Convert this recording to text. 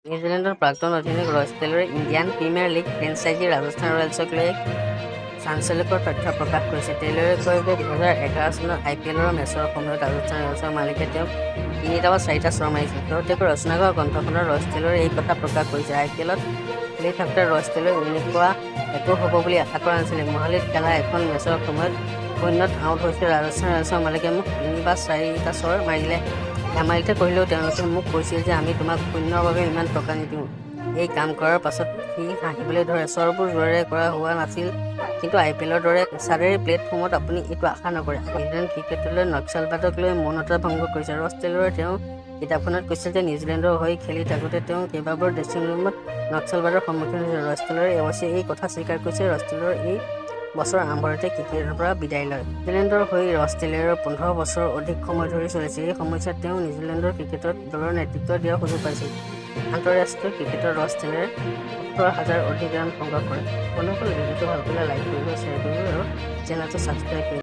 নিউজিলেণ্ডৰ প্ৰাক্তন অধিনায়ক ৰছ টেইলৰে Indian premier league franchise Rajasthan ৰয়েলছক লৈ এক চাঞ্চল্যকৰ তথ্য প্ৰকাশ কৰিছে। টেইলৰে কয় যে 2011 চনত আই পি এলৰ মেচৰ সময়ত ৰাজস্থান ৰয়েলছৰ মালিকে তেওঁক তিনিটা বা চাৰিটা চৰ মাৰিছিল। শেহতীয়াকৈ ৰচনা কৰা গ্ৰন্থখনত ৰছ টেইলৰে এই কথা প্ৰকাশ কৰিছে। আই পি এলত খেলি থাকোঁতে ৰছ টেইলৰে এনেকুৱা একো হ'ব বুলি আশা কৰা নাছিল। মোহালিত খেলা এখন মেচৰ সময়ত শূন্যত আউট হৈছিল। ৰাজস্থান ৰয়েলছৰ মালিকে মোক তিনি বা চাৰিটা চৰ মাৰিলে। ধেমালিতে কৰিলেও তেওঁলোকে মোক কৈছিল যে আমি তোমাক শূন্যৰ বাবে ইমান টকা নিদিওঁ। এই কাম কৰাৰ পাছত সি হাঁহিবলৈ ধৰে। চৰবোৰ জোৰেৰে কৰা হোৱা নাছিল, কিন্তু আই পি এলৰ দৰে পেছাদাৰী প্লেটফৰ্মত আপুনি এইটো আশা নকৰে। নিউজিলেণ্ড ক্ৰিকেট দলে নক্সালবাদক লৈ মৌনতা ভংগ কৰিছে। ৰছ টেইলৰে তেওঁৰ কিতাপখনত কৈছিল যে নিউজিলেণ্ডৰ হৈ খেলি থাকোঁতে তেওঁ কেইবাবাৰো ড্ৰেছিং ৰুমত নক্সালবাদৰ সন্মুখীন হৈছিল। ৰছ টেইলৰে অৱশ্যে এই কথা স্বীকাৰ কৰিছে। ৰছ টেইলৰে এই বছৰৰ আৰম্ভণিতে ক্ৰিকেটৰ পৰা বিদায় লয়। নিউজিলেণ্ডৰ হৈ ৰছ টেইলৰে 15 বছৰৰ অধিক সময় ধৰি চলিছিল। এই সময়ছোৱাত তেওঁ নিউজিলেণ্ডৰ ক্ৰিকেট দলৰ নেতৃত্ব দিয়াৰ সুযোগ পাইছিল। আন্তঃৰাষ্ট্ৰীয় ক্ৰিকেটত ৰছ টেইলৰে 17,000 অধিক ৰান সংগ্ৰহ কৰে। বন্ধুসকল, ভিডিঅ'টো ভাল পালে লাইক কৰিব, শ্বেয়াৰ কৰিব আৰু চেনেলটো ছাবস্ক্ৰাইব কৰিব।